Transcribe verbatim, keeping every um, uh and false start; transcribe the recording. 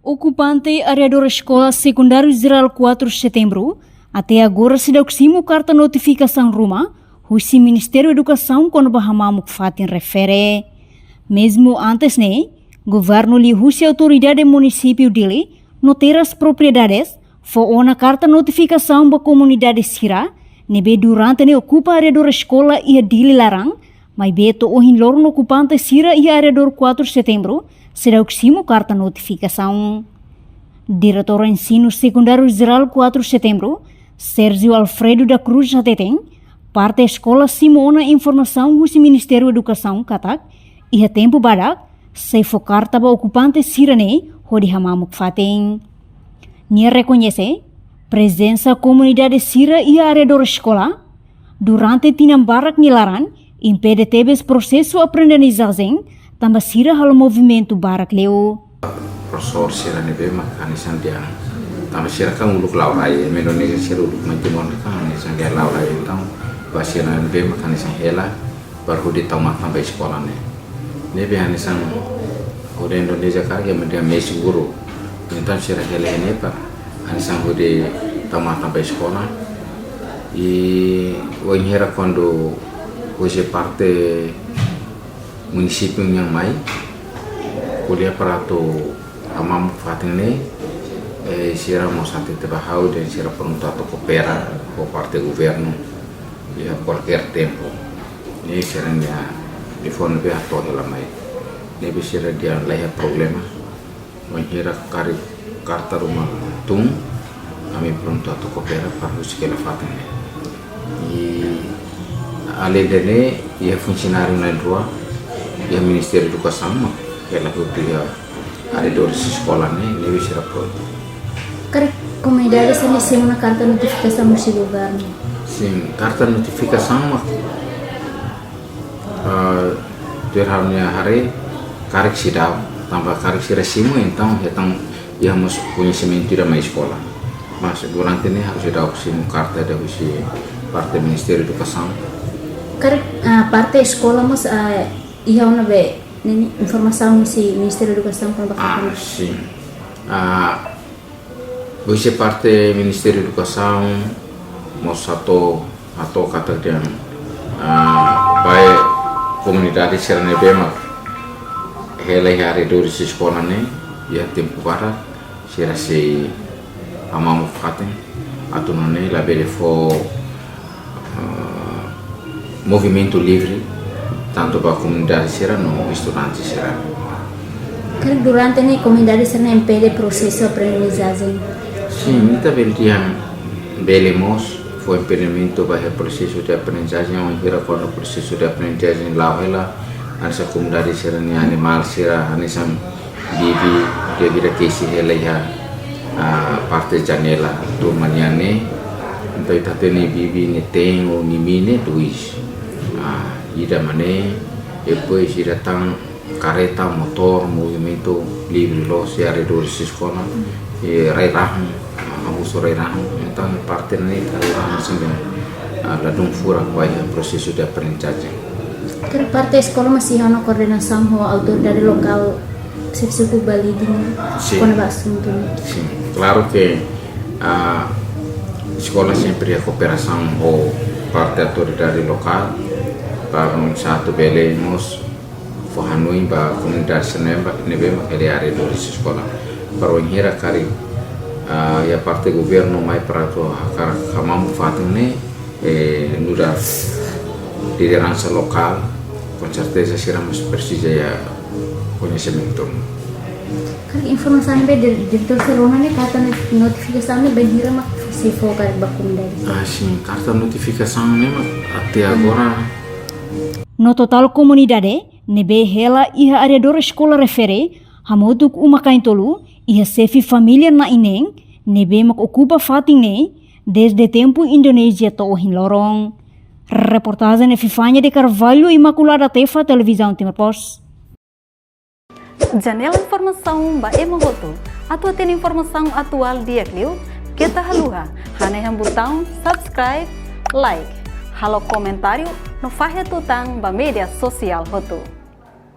Okupante arredór Eskola Sekundáriu Jerál quatro Setembru até agora seidauk simu karta notifikasaun ruma husi Ministériu Edukasaun kona-ba hamamuk fatin refere. Mezmu antes ne'e, governu liuhusi autoridade munisípiu Dili no Terras Propriedades fó ona karta notifikasaun ba komunidade sira ne'ebé durante ne'e okupa arredór eskola iha Dili laran, maibé to'o ohin loron okupante sira iha arredór quatro Setembru seidauk simu karta notifikasaun. Diretór Ensinu Sekundáriu Jerál quatro Setembru, Sérgio Alfredo da Cruz hateten, parte eskola simu ona informasaun husi Ministériu Edukasaun katak iha tempu badak sei fó karta ba okupante sira ne'e hodi hamamuk fatin. Nia rekoñese prezensa komunidade sira iha arredór eskola durante tinan barak nia laran impede tebes prosesu aprendizajen, tanba sira halo movimentu barak liu. Profesór sira ne'ebé mak hanesan dehan, tanba sira kan uluk la'o rai, ema Indonézia sira uluk mai Timor kan hanesan dehan la'o rai, entaun ba sira ne'ebé mak hanesan hela para hodi tau matan ba eskola ne'e. Ne'ebé hanesan hodi Indonézia karik ema dehan mais seguru. Entaun sira hela iha ne'e para hanesan hodi tau matan ba eskola. I wainhira kuandu husi parte munisípiu nian mai ko'alia para atu hamamuk fatin ne'e, eh, sira mós hatete ba ha'u dehan sira prontu atu koopera ho parte governu iha kualkér tempu. Ne'e sira-nia telefone be atu hela mai. Ne'ebé sira dehan laiha problema. Wainhira karik karta ruma tun, ami prontu atu koopera para husik hela fatin ne'e. I alende ne'e, iha funsionáriu na'in-rua iha Ministériu Edukasaun mak hela hotu iha arredór eskola ne'e, ne'ebé sira prontu. Karik komunidade sira-ne'e simu ona karta notifikasaun husi governu? Sin, karta notifikasaun mak, ah, tuir ha'u-nia haree karik seidauk, tanba karik sira simu, entaun hetan iha mós koñesimentu ida mai eskola. Mas durante ne'e harus seidauk simu karta ida husi parte Ministériu Edukasaun. Karik, ah, parte eskola mós, ah, iha ona be ne'e informasaun husi Ministériu Edukasaun kona-ba Ah, karta? Sin. Ah, husi parte Ministériu Edukasaun mós hato'o, hato'o katak dehan, ah, ba komunidade sira ne'ebé mak hela iha arredór husi eskola ne'e iha tempu badak, sira sei hamamuk fatin, atu nune'e labele fó, ah, movimentu livre, tantu ba komunidade sira no estudante sira. Karik durante ne'e komunidade sira-ne'e impede prosesu aprendizajen? Sin, ita bele dehan bele mós fó impedimentu ba iha prosesu de aprendizajen, wainhira kuandu prosesu de aprendizajen la'o hela, hanesan komunidade sira-nia animál sira hanesan bibi, dia ida kesi hela iha, ah, parte janela turma nian ne'e. Entaun ita hatene bibi ne'e te'in ou nimi ne'e dois. Ah, ida mak ne'e, depois ida tan kareta, motór, movimentu livre loos iha arredór husi eskola, i rai-rahun, ah, hamosu rai-rahun. Entaun parte ne'e ita haree hanesan be, ah, ladún furak ba iha prosesu de aprendizajen. Karik parte eskola mós iha ona koordenasaun ho autoridade lokál, xefe suku ba Dili nian, Sin. kona-ba asuntu ne'e? Sin, klaru ke, ah, eskola sempre iha kooperasaun ho parte autoridade lokál, para oinsá atu bele mós fó hanoin ba komunidade sira ne'ebé, ne'ebé mak iha arredór husi eskola. Para wainhira karik, ah, iha parte governu mai para atu hakarak hamamuk fatin ne'e, eh, nu'udar lideransa lokál, com certeza sira mós presiza iha koñesimentu. Karik informasaun be dir-, diretór sira rona ne'e karta notifikasaun ne'e bainhira mak sei fó karik ba komunidade? Ah, sin, karta notifikasaun ne'e mak até agora. No totál komunidade ne'ebé hela iha arredór eskola refere, hamutuk uma kain tolu, iha xefe família na'in-neen, ne'ebé mak okupa fatin ne'e dezde tempu Indonézia to'o ohin loron. Reportajen Epifania de Carvalho, Imaculada Tefa, Televizaun Timor Post. Janela informasaun ba ema hotu. Atu hatene informasaun atuál di'ak liu, keta haluha hanehan butaun subscribe, like, halo komentáriu no fahe tutan ba média sosiál hotu.